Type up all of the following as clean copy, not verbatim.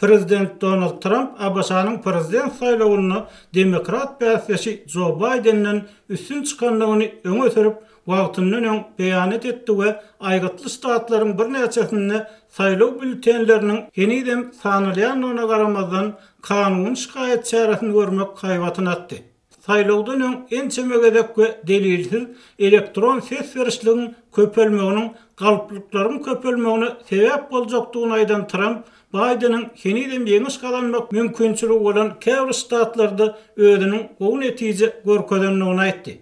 Prezident Donald Tramp ABŞ-nyň prezident saýlawynda demokrat bäsdeşi Jo Baýdenden üstün çykandygyny öňe sürüp, wagtyndan öň beýanat etdi we aýgytly ştatlaryň birnäçesinde saýlaw býulletenleriniň henizem sanalýandygyna garamazdan, kanuny şikaýat çäresini görmek haýbatyny atdy. Saýlawdan öň ençeme gezek we delilsiz elektron ses berişligiň köpelmeginiň galplyklaryň köpelmegine sebäp boljakdygyny aýdan Tramp, Baýdeniň henizem ýeňiş gazanmak mümkinçiligi bolan käbir ştatlarda özüniň gowy netije görkezendigini aýtdy.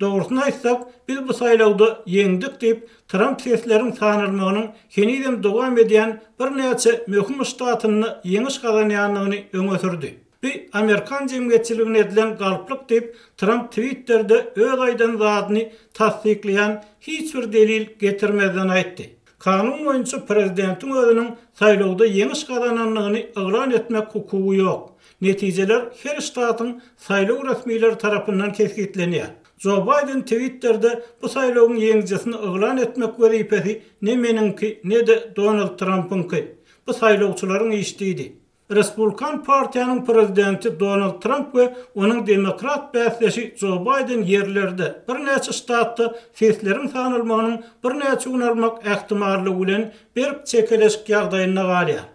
Dogrusyny aýtsak, biz bu saýlawda ýeňdik diýip, Tramp sesleriň sanalmagynyň henizem dowam edýän birnäçe möhüm ştatynda ýeňiş gazanýandygyny öňe sürdi. Bu amerikan jemgyýetçiligine edilen galplyk diýip, Tramp Twitterde öz aýdan zadyny tassyklaýan hiç bir delil getirmezden aýtdy. Kanun boýunça prezidentiň özüniň saýlawda ýeňiş gazanandygyny yglan etmek hukugy ýok. Netijeler her ştatyň saýlaw resmileri tarapyndan kesgitlenýär. Jo Baýden Twitterde bu saýlawyň ýeňijisini yglan etmek wezipesi ne meniňki, ne-de Donald Trampyňky. Bu saýlawçylaryň işi diýdi. Respublikan partiýanyň prezidenti Donald Tramp we onuň demokrat bäsdeşi Jo Baýden ýerlerde, birnäçe ştatda sesleriň sanalmagynyň birnäçe gün almak ähtimallygy bilen berk çekeleşik ýagdaýynda galýar.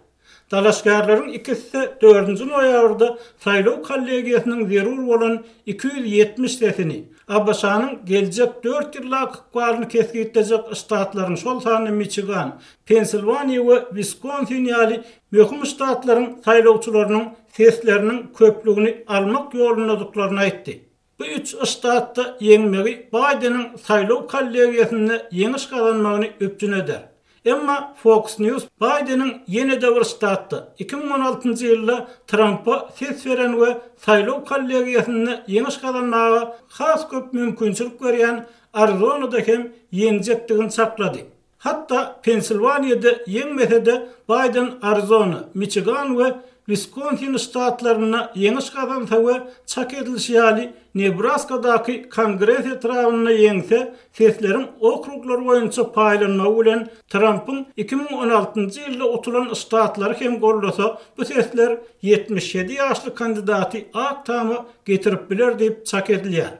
Dalaşgärleriň ikisi-de dördünji noýabrda saýlaw kollegiýasynyň zerur bolan 270 sesini, ABŞ-nyň geljek dört ýyldaky ykbalyny kesgitlejek ştatlaryň, şol sanda Miçigan, Pensilwaniýa we Wiskonsin ýaly möhüm ştatlaryň saýlawçylarynyň sesleriniň köplügini almak ýolundadyklaryny aýtdy. Bu üç ştatda ýeňmegi Baýdeniň saýlaw kollegiýasynda ýeňiş gazanmagyny üpjün eder. Emma Fox News Baýdeniň ýene-de bir ştatda, 2016-njy ýylda Trampa ses beren we saýlaw kollegiýasynda ýeňiş gazanmaga has köp mümkinçilik berýän Arizonada hem ýeňjekdigini çaklady. Hatda Pensilwaniýada ýeňmese-de, Baýden Arizona, Miçigan we Wiskonsin ştatlarynda ýeňiş gazansa we çak edilişi ýaly Nebraskadaky Kongres etrabynda ýeňse, sesleriň okruglar boýunça paýlanmagy bilen Trampyň 2016-njy ýylda utulan ştatlary hem goldasa, bu sesler 77 ýaşly kandidaty Ak Tama getirip biler diýip çak edilýär.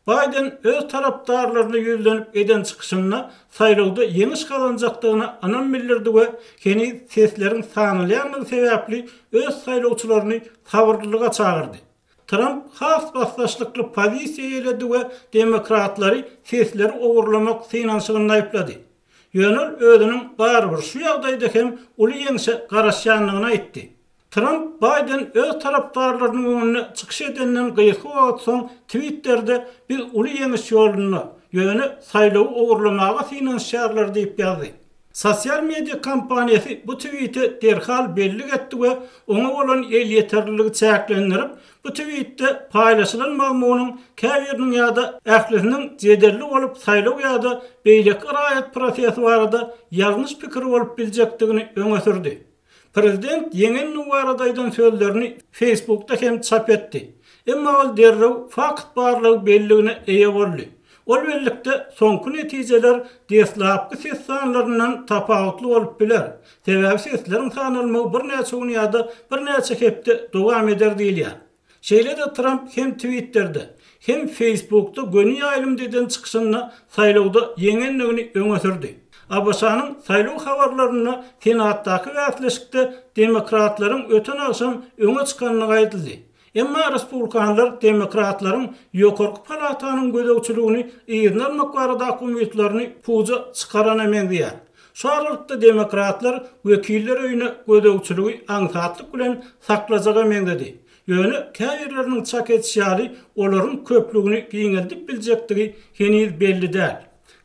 Baýden öz tarapdarlaryna ýüzlenip eden çykyşynda saýlawda ýeňiş gazanjakdygyna ynam bildirdi we heniz sesleriň sanalýandygy sebäpli öz saýlawçylaryny sabyrlylyga çagyrdy. Tramp has basdaşlykly pozisiýa eýeledi we demokratlary sesleri ogurlamak synanyşygynda aýyplady. Ýöne ol özüniň barybir şu ýagdaýda hem uly ýeňşe garaşýandygyny aýtdy. Tramp Baýden öz tarapdarlarynyň öňünde çykyş edenden gysga wagt soň Twitterde biz uly ýeňiş ýolunda, ýöne saýlawy ogurlamaga synanyşýarlar diýip ýazdy. Sosial media kompaniýasy bu twite derhal bellik etdi we oňa bolan elýeterliligi çäklendirip, bu twitde paýlaşylan mazmunyň käbiriniň ýa-da ählisiniň jedelli bolup saýlaw ýa-da beýleki raýat prosesi barada ýalňyş pikir bolup biljekdigini öňe sürdi. Prezident ýeňendigi barada aýdan sözlerini Facebookda hem çap etdi. Emma ol derrew fakt barlagy belligine eýe boldy. Ol bellikde soňky netijeler deslapky ses sanlaryndan tapawutly bolup biler, sebäbi sesleriň sanalmagy birnäçe gün ýa-da birnäçe hepde dowam eder diýilýär. Şeýle-de Tramp hem Twitterde, hem Facebookda göni ýaýlymda eden çykyşynda saýlawda ýeňendigini öňe sürdi. ABŞ-nyň saýlaw habarlarynda Senatdaky bäsleşikde demokratlaryň öten agşam öňe çykandygy aýdyldy. Emma respublikanlar demokratlaryň ýokarky palatanyň gözegçiligini yzyna almak baradaky umytlaryny puja çykarana meňzeýär. Şu aralykda demokratlar Wekiller öýüne gözegçiligi aňsatlyk bilen saklajaga meňzedi. Ýöne käbirleriniň çak edişi ýaly, olaryň köplügini giňeldip biljekdigi heniz belli däl.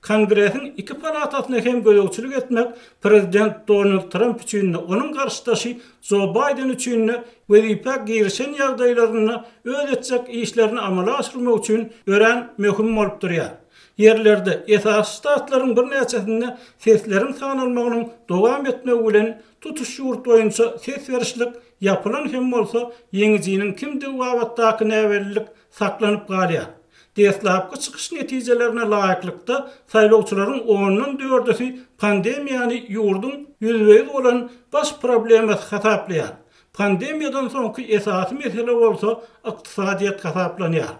Kongresiň iki palatasyna hem gözegçilik etmek prezident Donald Tramp üçin-de, onuň garşydaşy Jo Baýden üçin-de wezipä girişen ýagdaýlarynda öz etjek işlerini amala aşyrmak üçin örän möhüm bolup durýar. Ýerlerde, esasy ştatlaryň birnäçesinde sesleriň sanalmagynyň dowam etmegi bilen, tutuş ýurt boýunça ses berişlik ýapylan hem bolsa, ýeňijiniň kimdigi babatdaky näbellilik saklanyp galýar. Deslapky çykyş netijelerine laýyklykda, saýlawçylaryň ondan dördüsi pandemiýany ýurduň ýüzbe-ýüz bolan baş problemasy hasaplaýar. Pandemiýadan soňky esasy mesele bolsa ykdysadyýet hasaplanýar.